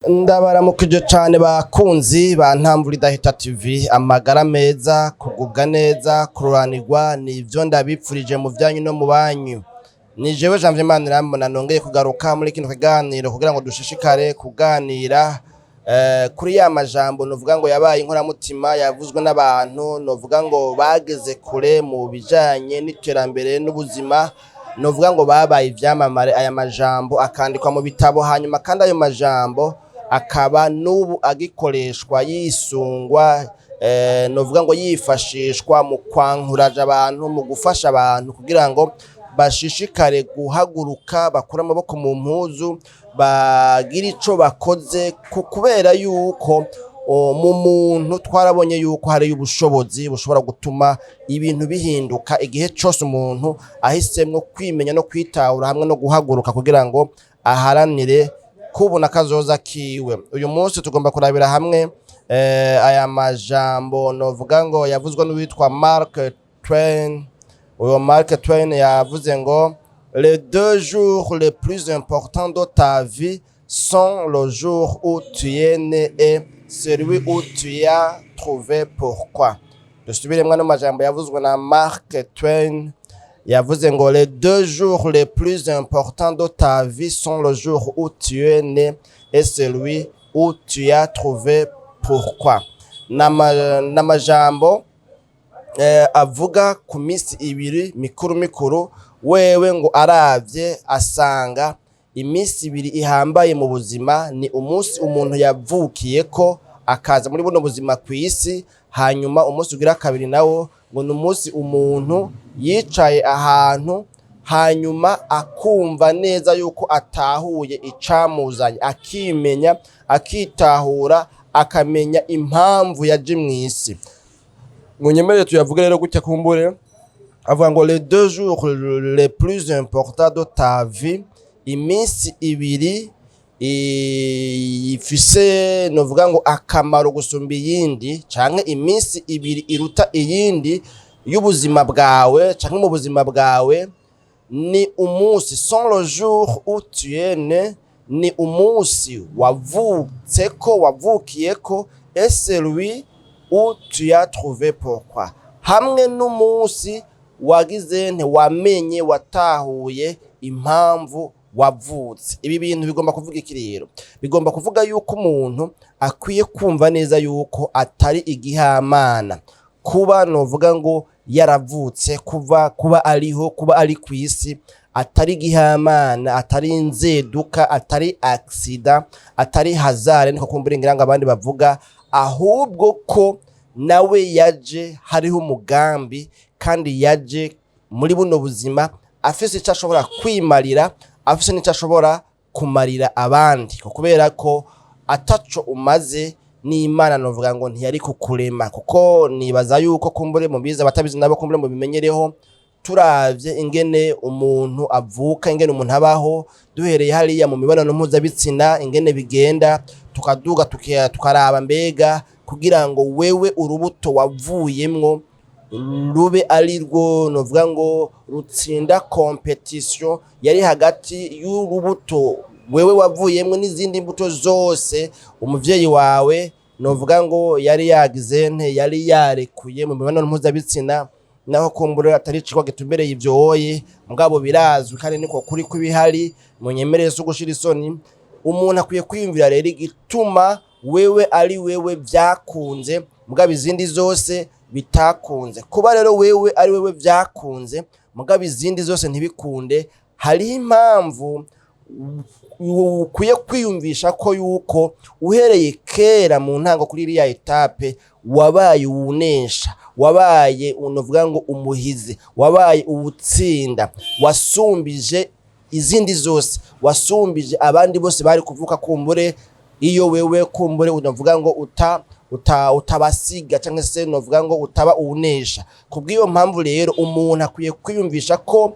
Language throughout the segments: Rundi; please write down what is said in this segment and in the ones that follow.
Ndabaramukije cane bakunzi ba Ntamvura Idahita TV. Amagara meza, kugubwa neza, kururanirwa, nivyo ndabipfurije mu vyanyu no mu banyu. Ni jewe Janvier Manirambona, nongeye kugaruka muri kino kiganiro kugira ngo dushishikare kuganira kuri ya majambo novuga ngo yabaye inkoramutima, yavuzwe n'abantu novuga ngo bageze kure mu bijanye n'iterambere n'ubuzima, novuga ngo babaye ivyamamare. Aya majambo akandikwa mu bitabo, hanyuma kandi ayo majambo akaba n'ubu agikoreshwa, yisungwa, novuga ngo yifashishwa mu kwankuraja abantu, mu gufasha abantu kugira ngo bashishikare guhaguruka, bakure amaboko mu mpuzu, bagire ico bakoze, kubera yuko mu muntu twarabonye yuko hariyo ubushobozi bushobora gutuma ibintu bihinduka igihe cose umuntu ahisemwo kwimenya no kwitahura hamwe no guhaguruka kugira ngo aharanire kubona kazoza kiwe. Uyu munsi tugomba kurabira hamwe aya majambo novuga ngo yavuzwe n'uwitwa Mark Twain. Uyo Mark Twain yavuze ngo: "Les deux jours les plus importants de ta vie sont le jour où tu es né et celui où tu as trouvé pourquoi." Dusubiremwo ano majambo yavuzwe na Mark Twain. Yavuze ngo: "Les deux jours les plus importants de ta vie sont le jour où tu es né et celui où tu as trouvé pourquoi." N'amajambo avuga ku minsi ibiri mikuru mikuru. Wewe ngo aravye asanga iminsi ibiri ihambaye mu buzima ni umunsi umuntu yavukiyeko akaza muri buno buzima kw'isi, hanyuma umunsi ugira kabiri nawo ngo ni umunsi umuntu yicaye ahantu, hanyuma akumva neza yuko atahuye icamuzanye, akimenya, akitahura, akamenya impamvu yaje mw'isi. Munyemerere tuyavuge rero gutya kumbure. Avuga ngo: "Les deux jours les plus importants de ta vie", iminsi ibiri ifise novuga ngo akamaro gusumba iyindi, canke iminsi ibiri iruta iyindi y'ubuzima bwawe canke mu buzima bwawe, ni umunsi, sont le jour où tu es né, ni umunsi wavutseko, wavukiyeko, et celui où tu as trouvé pourquoi, hamwe n'umunsi wagize nte, wamenye, watahuye impamvu wavutse. Ibi bintu bigomba kuvuga iki rero? Bigomba kuvuga yuko umuntu akwiye kumva neza yuko atari igihamana kuba novuga ngo yaravutse, kuva kuba ariho, kuba ari ku isi, atari igihamana, atari inzeduka, atari accident, atari hasard, niko kumbura ngira ngo abandi bavuga, ahubwo ko nawe yaje hariho umugambi, kandi yaje muri buno buzima afise icyo ashobora kwimarira, afise n'icyo ashobora kumarira abandi, kubera ko ataco umaze n'Imana novuga ngo ntiyari kukurema. Kuko nibaza yuko kumbure mubizi, abatabizi nabo kumbure mubimenyereho, turavye ingene umuntu avuka, ingene umuntu abaho, duhereye hariya mu mibonano mpuzabitsina ingene bigenda, tukaduga, tukaraba mbega kugira ngo wewe urubuto wavuyemwo rube ari rwo novuga ngo rutsinda compétition yari hagati y'urubuto wewe wavuyemwo n'izindi mbuto zose umuvyeyi wawe novuga ngo yari yagize nte, yari yarekuye mu mibonano mpuzabitsina. Naho kumbura atari icigwa gitumbereye ivyoye, mugabo birazwi kandi niko kuri kw'ibihari. Munyemerere so gushira isoni. Umuntu akwiye kwiyumvira rero igituma wewe ari wewe vyakunze, mugabo izindi zose bitakunze. Kuba rero wewe ari wewe vyakunze, mugabo izindi zose ntibikunde, hariho impamvu. Ukwiye kwiyumvisha ko yuko uhereye kera mu ntango kuri iriya étape wabaye uwunesha, wabaye unovuga ngo umuhizi, wabaye uwutsinda, wasumbije izindi zose, wasumbije abandi bose bari kuvuka kumbure iyo wewe kumbure unavuga ngo uta uta utabasiga cyangwa se novuga ngo utaba uwunesha. Kubw'iyo mpamvu rero umuntu akwiye kwiyumvisha ko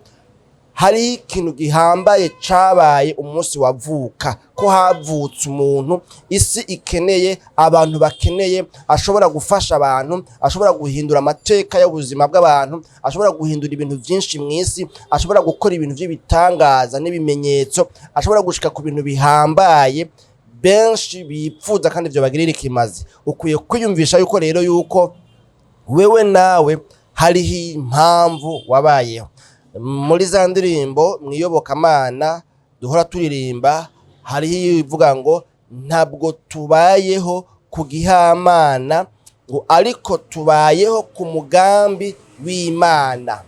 hari ikintu gihambaye cabaye umunsi wavuka, ko havutse umuntu isi ikeneye, abantu bakeneye, ashobora gufasha abantu, ashobora guhindura amateka y'ubuzima bw'abantu, ashobora guhindura ibintu byinshi mu isi, ashobora gukora ibintu by'ibitangaza n'ibimenyetso, ashobora gushika ku bintu bihambaye. Benshi bipfuza kandi ivyo bagirira ikimazi. Ukwiye kwiyumvisha yuko rero yuko wewe nawe hariho impamvu wabayeho. Muri za ndirimbo mwiyobokamana duhora turirimba, hariho ivuga ngo ntabwo tubayeho ku gihamana, ngo ariko tubayeho ku mugambi w'Imana.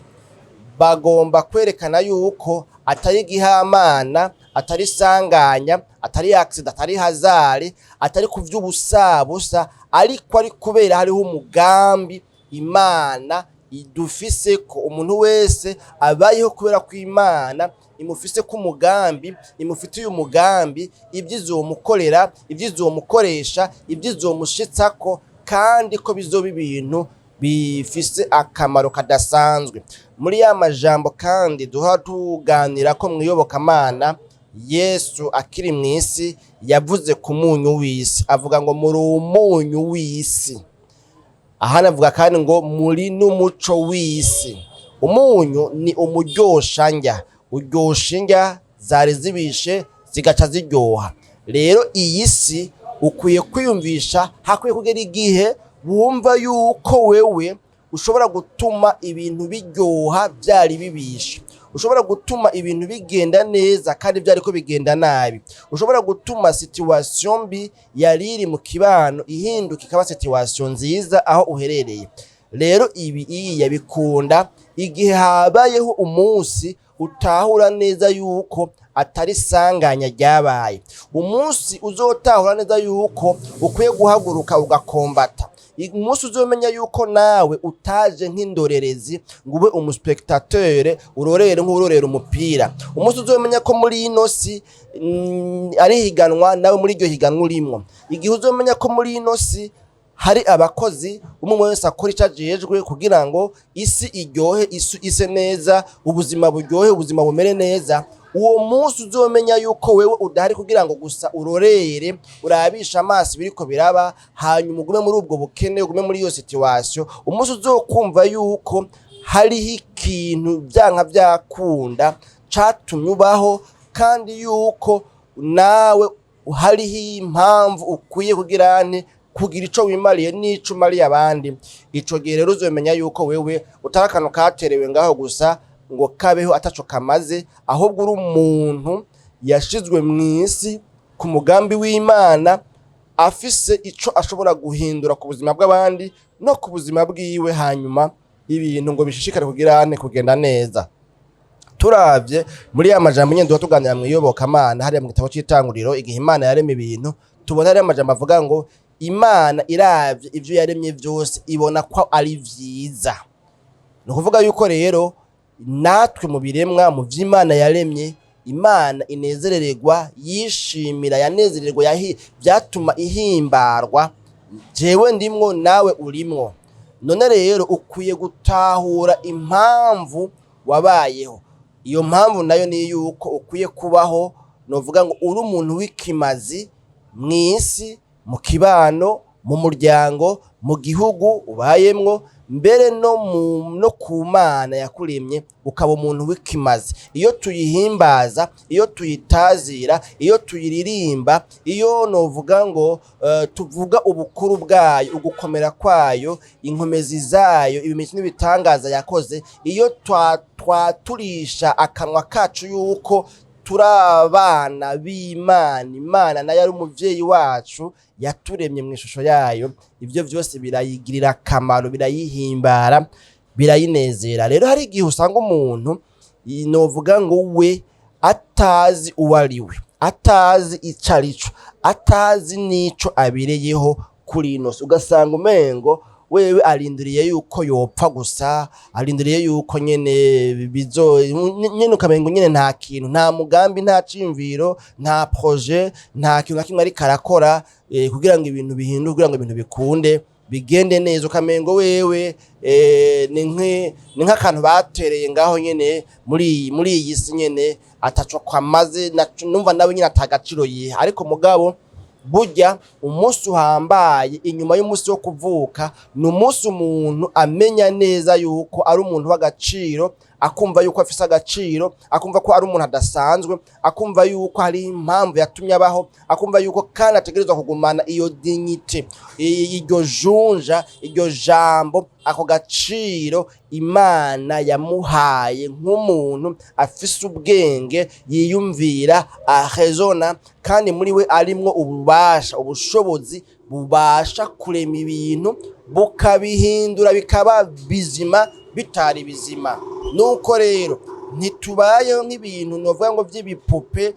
Bagomba kwerekana yuko atari igihamana, atari isanganya, atari accident, atari hasard, atari ku vy'ubusabusa, ariko ari kubera hariho umugambi Imana idufise, ko umuntu wese abayeho kubera ko Imana imufise ko umugambi, imufitiye umugambi, ibyo izomukorera, ibyo izomukoresha, ibyo izomushitsako, kandi ko bizoba ibintu bifise akamaro kadasanzwe. Muri ya majambo kandi duhora tuganira ko mwiyobokamana, Yesu akiri mw'isi yavuze ku munyu w'isi, avuga ngo muri umunyu w'isi. Ahandi avuga kandi ngo muri n'umuco w'isi. Umunyu ni umuryosha, uryosha indya zari zibishe zigaca ziryoha. Rero iyi si ukwiye kwiyumvisha, hakwiye kugera igihe wumva yuko wewe ushobora gutuma ibintu biryoha byari bibishe, ushobora gutuma ibintu bigenda neza kandi byariko bigenda nabi, ushobora gutuma situation mbi yari iri mu kibano ihinduka ikaba situation nziza aho uherereye. Rero ibi iya bikunda igihe habayeho umunsi utahura neza yuko atari sanganya ryabaye, umunsi uzotahura neza yuko ukwiye guhaguruka ugakombata, umunsi uzomenya yuko nawe utaje nk'indorerezi ngo ube umu spectateur urorere nk'urorera umupira, umunsi uzomenya ko muri ino si ari higanwa, nawe muri iryo higanwa urimwo, igihe uzomenya ko muri ino si hari abakozi, umwe wese akora icyo ajejwe kugira ngo isi iryohe, isi ise neza, ubuzima buryohe, ubuzima bumere neza. Uwo munsi uzomenya yuko wewe udahari kugira ngo gusa urorere, urabisha amaso ibiriko biraba, hanyuma ugume muri ubwo bukene, ugume muri iyo situation. Umunsi uzokumva yuko hariho ikintu byanka byakunda catumye ubaho, kandi yuko nawe hariho impamvu ukwiye kugira nte, kugira ico wimariye n'ico umariye abandi. Ico gihe rero uzomenya yuko wewe utari akantu katerewe ngaho gusa ngo kabeho ataco kamaze, ahubwo uri umuntu yashizwe mw'isi ku mugambi w'Imana, afise ico ashobora guhindura ku buzima bw'abandi no ku buzima bwiwe, hanyuma ibintu ngo bishishikare kugira ane kugenda neza. Turavye muri ya majambo nyene duha tuganira mw'iyobokamana, hariya mu gitabo c'Itanguriro, igihe Imana yarema ibintu, tubona hariya amajambo avuga ngo Imana iravye ivyo yaremye vyose ibona ko ari vyiza. Ni ukuvuga yuko rero natwe mu biremwa, mu vy'Imana yaremye, Imana inezerererwa, yishimira, yanezererwa, vyatuma ihimbarwa, jewe ndimwo nawe urimwo. None rero ukwiye gutahura impamvu wabayeho. Iyo mpamvu nayo ni yuko ukwiye kubaho, novuga ngo uri umuntu w'ikimazi mw'isi, mu kibano, mu muryango, mu gihugu ubayemwo, mbere no ku Mana yakuremye ukaba umuntu w'ikimazi. Iyo tuyihimbaza, iyo tuyitazira, iyo tuyiririmba, iyo novuga ngo tuvuga ubukuru bwayo, ugukomera kwayo, inkomezi zayo, ibimenyetso n'ibitangaza yakoze, iyo twaturisha akanwa kacu yuko turi abana b'Imana, Imana nayo ari umuvyeyi wacu yaturemye mu ishusho yayo, ivyo vyose birayigirira akamaro, birayihimbara, birayinezera. Rero hari igihe usanga umuntu novuga ngo we atazi uwo ari we, atazi ico arico, atazi n'ico abereyeho kuri ino si, ugasanga umengo wewe arindiriye yuko yopfa gusa, arindiriye yuko nyene bizo nyene, ukamengo nyene nta kintu, nta mugambi, nta ciyumviro, nta projet, nta kintu na kimwe ariko arakora kugira ngo ibintu bihinduke, kugira ngo ibintu bikunde bigende neza. Ukamengo wewe ni nk'akantu batereye ngaho nyene muri iyi si nyene, ataco kwamaze, numva nawe nyene atagaciro yiha. Ariko mugabo burya umunsi uhambaye inyuma y'umunsi wo kuvuka ni umunsi umuntu amenya neza yuko ari umuntu w'agaciro. Akumva yuko afise agaciro, akumva ko ari umuntu adasanzwe, akumva yuko hari impamvu yatumye abaho, akumva yuko kandi ategerezwa kugumana iyo dignité, iryo junja, iryo jambo, ako gaciro Imana yamuhaye nk'umuntu afise ubwenge, yiyumvira, ahezona, kandi muri we arimwo ububasha, ubushobozi bubasha kurema ibintu bukabihindura bikaba bizima bitari bizima. Nuko rero ntitubayeho nk'ibintu novuga ngo vy'ibipupe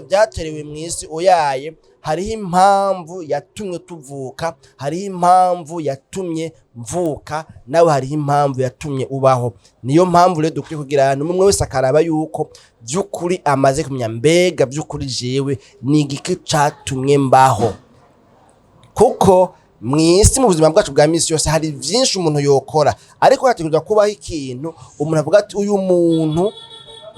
vyaterewe mw'isi. Oyaye, hariho impamvu yatumye tuvuka, hariho impamvu yatumye mvuka, nawe hariho impamvu yatumye ubaho. Niyo mpamvu rero dukwiye kugira umwe wese akaraba yuko vy'ukuri amaze kumenya: mbega vy'ukuri jewe ni igiki catumye mbaho? Kuko mw'isi, mu buzima bwacu bwa misi yose, hari vyinshi umuntu yokora, ariko hategerezwa kubaho ikintu umuntu avuga ati: uyu muntu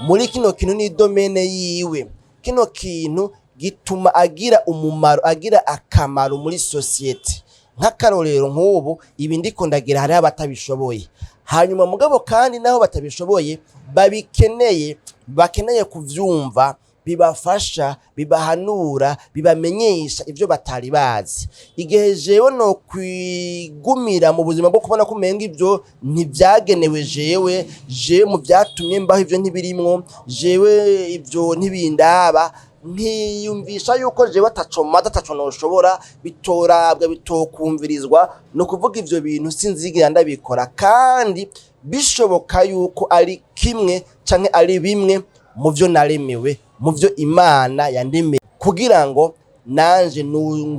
muri kino kintu ni domaine yiwe, kino kintu gituma agira umumaro, agira akamaro muri société. Nk'akarorero, nk'ubu ibi ndiko ndagira, hariho abatabishoboye. Hanyuma mugabo kandi naho batabishoboye babikeneye, bakeneye kuvyumva, bibafasha, bibahanura, bibamenyesha ibyo batari bazi. Igihe jewe no kwigumira mu buzima bwo kubona ko umenga ibyo ntibyagenewe jewe, jewe mu byatumye mbaho ibyo ntibirimwo, jewe ibyo ntibindaba, nkiyumvisha yuko jewe ataco maze, ataco noshobora, bitorabwa, bitokumvirizwa, ni ukuvuga ivyo bintu sinzigera ndabikora, kandi bishoboka yuko ari kimwe canke ari bimwe mu vyo naremewe, mu vyo Imana yandemeye kugira ngo nanje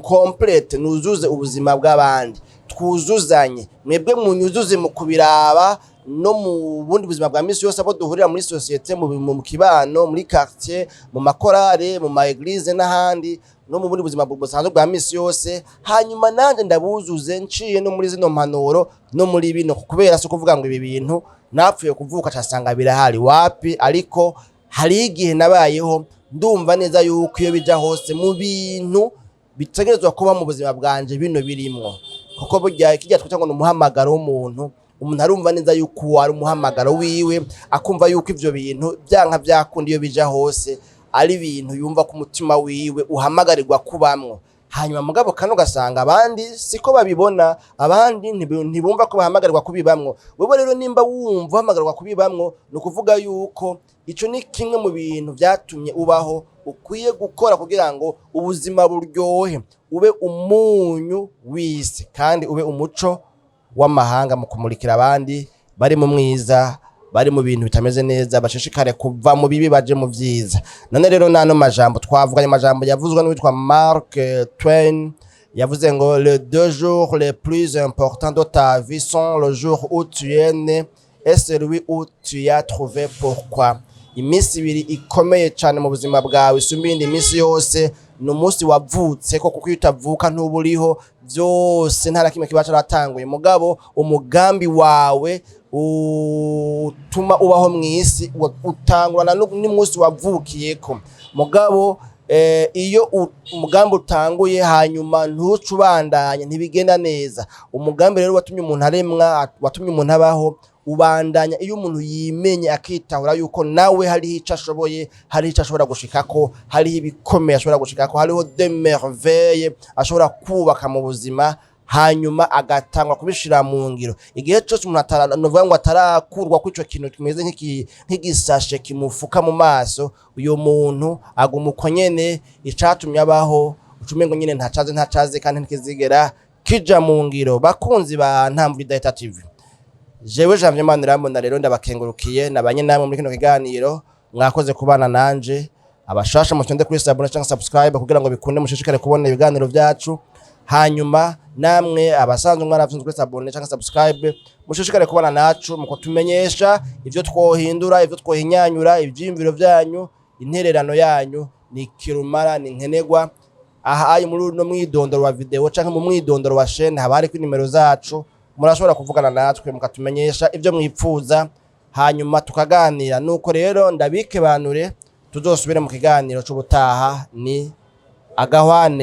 complète, nuzuze ubuzima bw'abandi, twuzuzanye. Mwebwe munyuzuze mu kubiraba no mu bundi buzima bwa misi yose, abo duhurira muri société, mu kibano, muri quartier, mu makorale, mu ma église n'ahandi, no mu bundi buzima busanzwe bwa misi yose. Hanyuma nanje ndabuzuze nciye no muri zino mpanuro no muri bino, kubera si ukuvuga ngo ibi bintu napfuye kuvuka casanga birahari, wapi. Ariko hari igihe nabayeho ndumva neza yuko iyo bija hose mu bintu bitegerezwa kuba mu buzima bwanje bino birimwo, kuko burya kirya twita ngo ni umuhamagaro w'umuntu, umuntu arumva neza yuko uwo ari umuhamagaro wiwe, akumva yuko ivyo bintu vyanka vyakunda iyo bija hose ari ibintu yumva ko umutima wiwe uhamagarirwa kubamwo. Hanyuma mugabo kano ugasanga abandi siko babibona, abandi ntibumva ko bahamagarirwa kubibamwo. Wewe rero nimba wumva uhamagarirwa kubibamwo, ni ukuvuga yuko ico ni kimwe mu bintu vyatumye ubaho ukwiye gukora kugira ngo ubuzima buryohe, ube umunyu w'isi kandi ube umuco w'amahanga mu kumurikira abandi bari mu mwiza, bari mu bintu bitameze neza, bashishikare kuva mu bibi baje mu vyiza. None rero nano majambo twavuganye, amajambo yavuzwe n'uwitwa Mark Twain, yavuze ngo: "Les deux jours les plus importants de ta vie sont le jour où tu es né et celui où tu as trouvé pourquoi." Iminsi ibiri ikomeye cyane mu buzima bwawe isumba iyindi minsi yose ni umunsi wavutse ko, kuko iyo utavuka ntuba uriho, byose nta na kimwe kiba caratanguye. Mugabo umugambi wawe utuma ubaho mw'isi utangurana n'umunsi wavukiyeko. Mugabo iyo umugambi utanguye hanyuma ntuce ubandanye, ntibigenda neza. Umugambi rero watumye umuntu aremwa, watumye umuntu abaho, ubandanya iyo umuntu yimenye, akitahura yuko nawe hariho ico ashoboye, hariho ico ashobora gushikako, hariho ibikomeye ashobora gushikako, hariho des merveilles ashobora kubaka mu buzima, hanyuma agatangwa kubishira mu ngiro. Igihe cose umuntu novuga ngo atarakurwa ko ico kintu kimeze nk'igisashe kimufuka mu maso, uyo muntu aguma uko nyene. Icatumye abaho ucumengo nyene ntacaze, ntacaze, kandi ntikizigera kija mu ngiro. Bakunzi ba Ntamvu Idahita TV, jewe Janvier Manirambona rero ndabakengurukiye nabanye namwe muri kino kiganiro. Mwakoze kubana nanje. Abashasha mutonde kuri s'abonner cyangwa subscribe kugira ngo bikunde mushishikare kubona ibiganiro byacu. Hanyuma namwe abasanzwe mwaravunzwe kuri s'abonner cyangwa subscribe, mushishikare kubana nacu mu kutumenyesha ivyo twohindura, ivyo twohinyanyura. Ivyiyumviro vyanyu, intererano yanyu ni kirumara, ni nkenerwa. Aha ayi muri uno mwidondoro wa video canke mu mwidondoro wa chaîne haba hariko inimero zacu, murashobora kuvugana natwe mukatumenyesha ibyo mwipfuza, hanyuma tukaganira. Nuko rero ndabikebanure, tuzosubire mu kiganiro c'ubutaha. Ni agahwane.